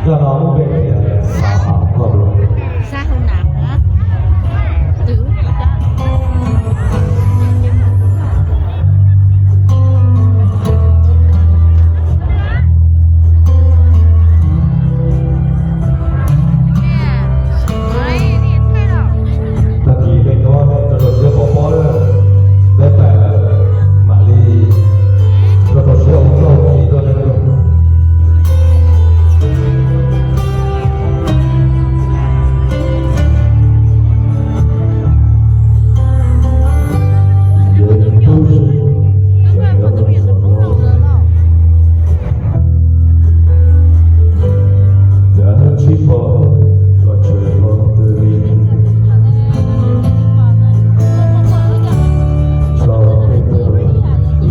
Zaj no muaj npe tias xav pab koj dua. Tag kis nej nyob nej rau rau siab pov pob lawm, peb pais mam li rau rau siab ua nkauj kis tuaj nej.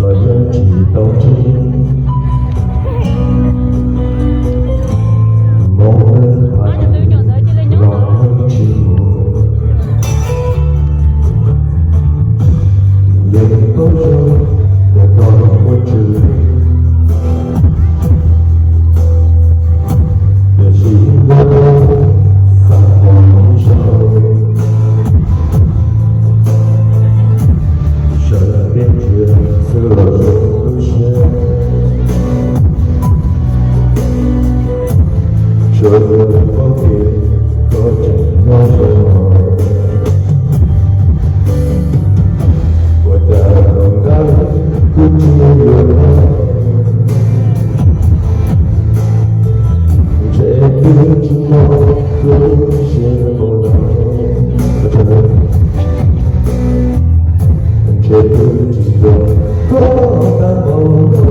Los yeej tsis tau ntsib, hmoov neb phav los yeej tsis mus. Yeej paub zoo tias koj muaj tswv, tiam sis nyob xav pom ib zaug. Sawv daws peb tsis xwb los zoo lub siab, tsuas yog paub tias koj tseem nyob zoo. Ua cas los nqa kuv tsis yuav, ntshe twb tsis muaj lub siab npaum no. Ntshe twb tsis nco koj tag npaum no.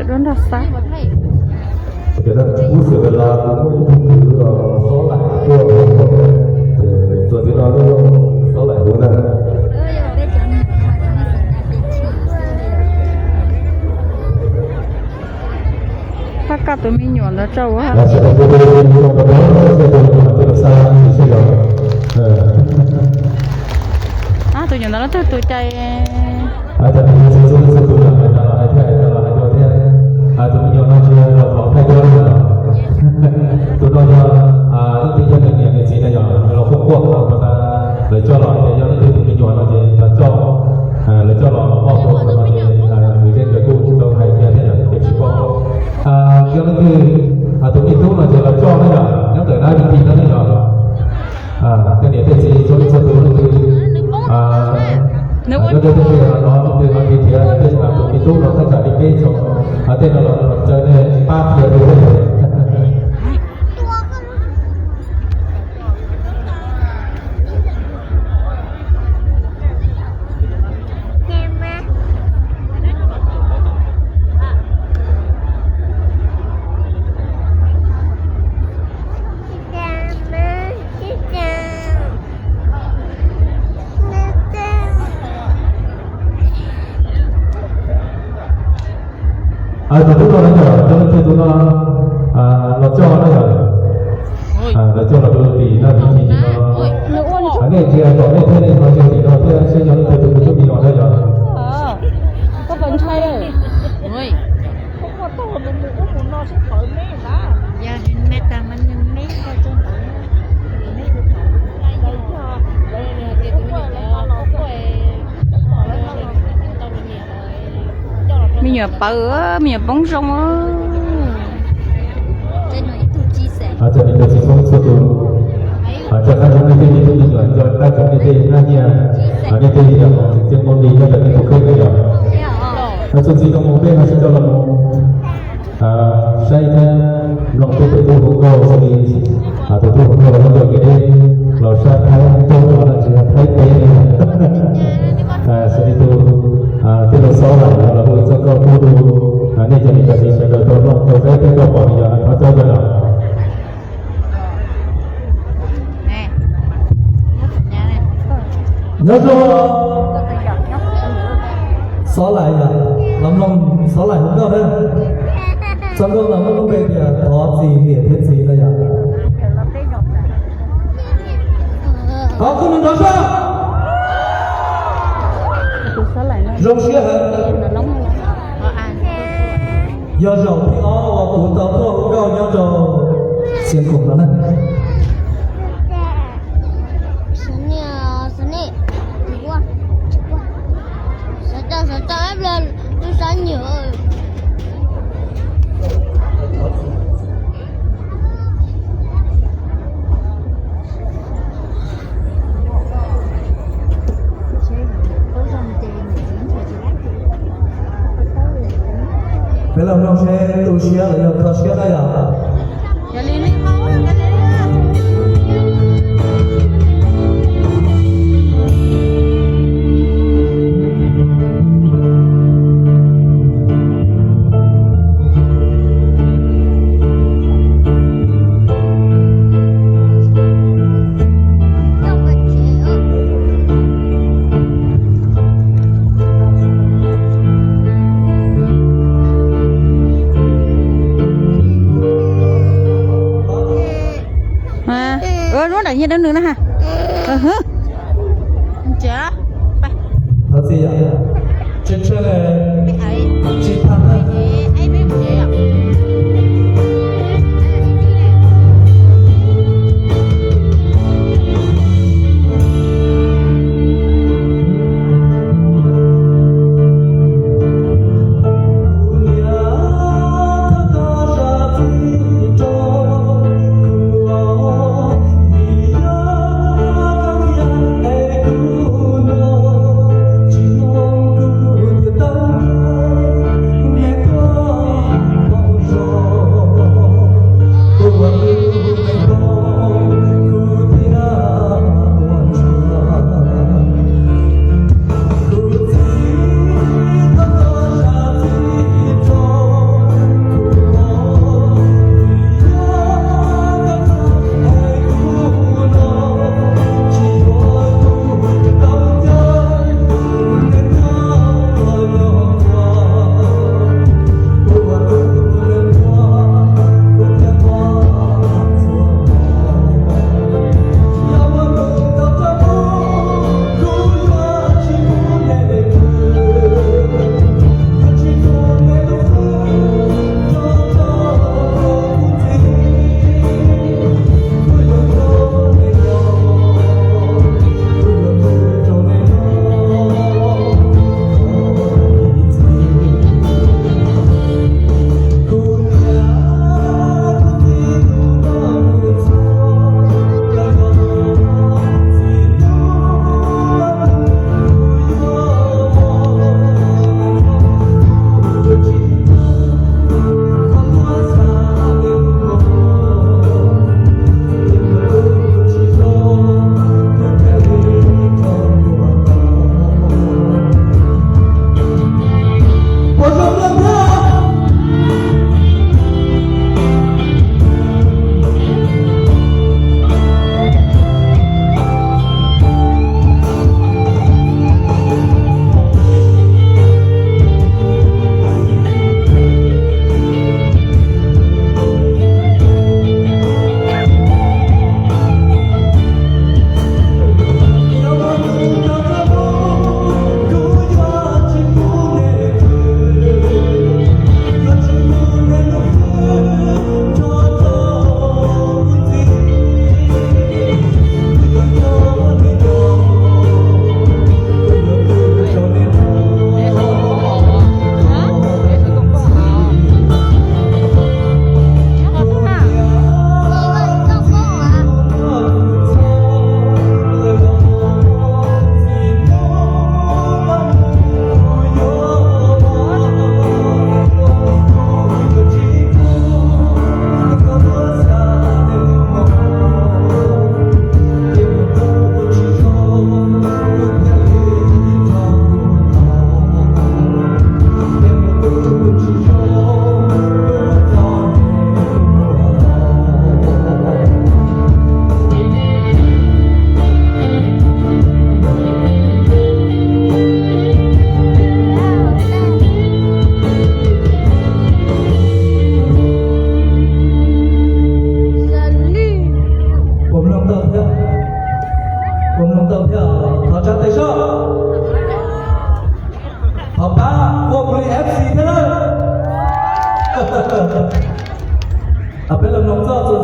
Rau nrog xab. Ces kuv xav tias los kuv muaj ib tug kwv los xob laim tuaj, ces txuas ntxiv no lub xob laim huv na. Pab koj tus me nyuam ntawd rau ua. Tus nyuam ntawd leej twg tus cai. Txhua tus los hais tau los hais thiab, hais tau los hais dua thiab. Tus me nyuam no tsis yog los qhov Thaib Cuab li os. Tus no yog leej twg yog nws niam nws txiv na yog los quaj quaj no, lawv coj los ces yog leej twg tus me nyuam no ces los coj, lawv coj los moj tua no ces nws zej nkawd kuj tsis tau hais kiag thiab yog ces tsis paub. Yog leej twg tus me tub no ces los coj na yog nyob ntawm nab vis tis no na yog. Tej niam tej txiv txhua leej txhua tus leej twg, nyob tej teb chaws no leej twg ho nrhiav nrhiav tej tus me tub no thaj tsam li peb xyoo, tej no los caw nej pab qhia rau. Tus tub no na yog cov leej twg tus no los coj na yog, los coj los rau tim no tim tim no. Nej ntsia tom nej thiab nej ho ntsia tim no thiab seb yog leej twg tus me tub me nyuam na yog. Me nyuam pawv, me nyuam poob zoo. Cov niam cov txiv txhua txhua tus, tso qab tsoom nej tej me tub me nyuam, tso qab tsoom nej tej nyiaj, nej tej yam tseem ceeb muaj nqi nyob rau nej tus kheej na yog. Txuas ntxiv no mus peb ho sib coj los mus saib thiab mloog peb tej tub hluas nkauj xws li tus tub hluas nkauj los ua kev deb los sab Thaib Tub no na, tsis yog Thaib teb li. Xws li tus tij laug Xob Laim no los hu ib txoj nkauj pub rau nej cov niam cov txiv sawv daws tau mloog tau saib thiab tau pom li yog thov coj cov no. Nyob zoo Xob Laim yom, los mloog Xob Laim hauv nkauj na. Txoj nkauj no muaj lub npe tias thov txim niam thiab txiv no yom. Thov kuv mus nrog soj. Zoo siab heev. Yog zaum thib ob uas kuv tau tuaj hu nkauj nyob rau Xeev Khuam no na. Peb los mloog seb tu siab los yog kho siab na yom. Muab daim nyiaj rau nws na ha.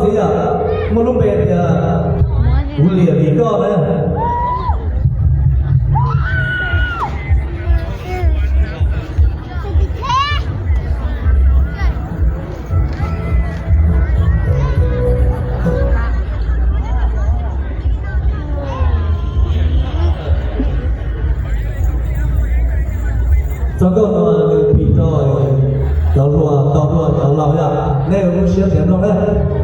Yog muaj lub npe tias kuv liam vim koj na. Txoj nkauj no nws phim rau cov hluas, tau hluas cov laus yom, nej ua lub siab ntev mloog na.